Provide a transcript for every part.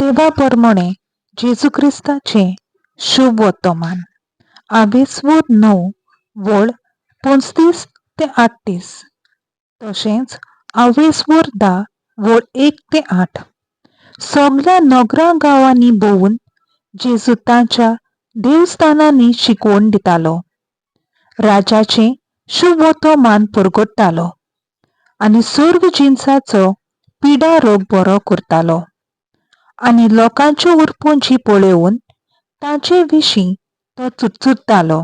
देवा परमणे जेजू क्रिस्ताचें शुभ वर्तमान. आवेस्वोर 9 वळ 35 ते 38, तशेंच आवेस्वोर 10 वळ 1 ते 8. सगल्या नगरां गांवांनी भोंवून जेजू तांच्या देवस्थानांनी शिकवण दितालो, राजाचें शुभ वर्तमान परगटतालो आनी सर्व जिनसाचो पिडा रोग बरो करतालो. आनी लोकांच्यो उरपुंजी पळोवन तांचे विशीं तो चुरचुरतालो,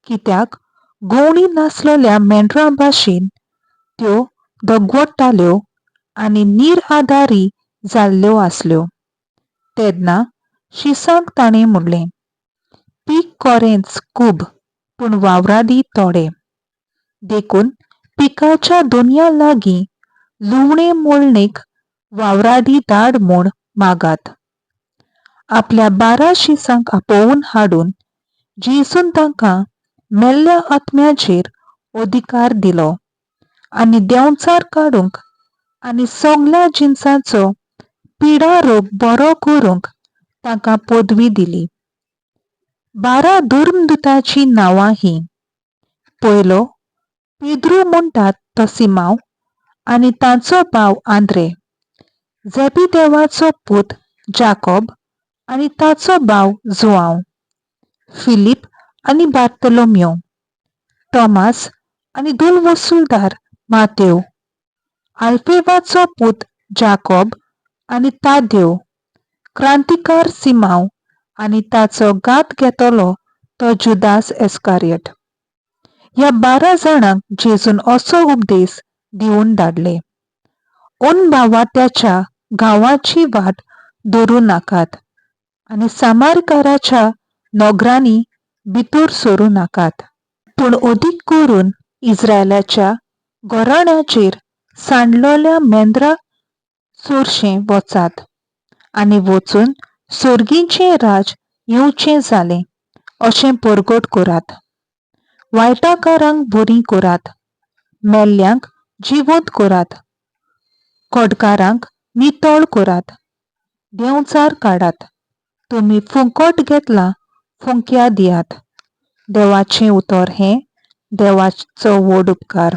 कित्याक गवणी नासलेल्या मेंढरां भाशेन त्यो दगवडटाल्यो आनी निरआदारी जाल्ल्यो आसल्यो. तेन्ना शिसांक ताणें म्हणलें, पीक कोरेंच खूब पूण वावराडी थोडे. देखून पिकाच्या दोनया लागीं लुवणे मोळणेक वावराडी धाड म्हूण मागात. आपल्या 12 शिसांक आपोवन हाडून जेजून तांकां मेल्ल्या आत्म्याचेर अधिकार दिलो आनी देंवचार काडूंक आनी सगल्या जिनसाचो पिडा रोग बरो करूंक तांकां पदवी दिली. 12 धर्मदुताचीं नांवां हीं. पयलो पेद्रू म्हणटात तो सिमांव आनी तांचो भाव आंद्रे, झेबेदेवाचो पूत जाकोब आनी ताचो भाव जुआंव, फिलीप आनी बार्तलोम्यो, तॉमास आनी दुलवसुलदार मातेव, आल्फेवाचो पूत जाकोब आनी तादेव, क्रांतिकार सिमांव आनी ताचो घात घेतलो तो जुदास एस्कारियट. ह्या 12 जाणांक जेजून असो उपदेश दिवन धाडले, अनभावाट्याच्या गांवाची वाट धरूं नाकात आनी सामारकाराच्या नगरांनी भितर सरूं नाकात, पूण अदीक करून इस्रायलाच्या घराण्याचेर सांडलेल्या मेंद्रा सोरशें वचात आनी वचून सर्गीचें राज येवचें जालें अशें परगट करात. वायटाकारांक बरीं करात, मेल्ल्यांक जिवंत करात, कोडकारांक नितळ करात, देंवचार काडात. तुमी फुकट घेतलां फुंक्या दियात. देवाचें उतर हें देवाचो व्हड उपकार.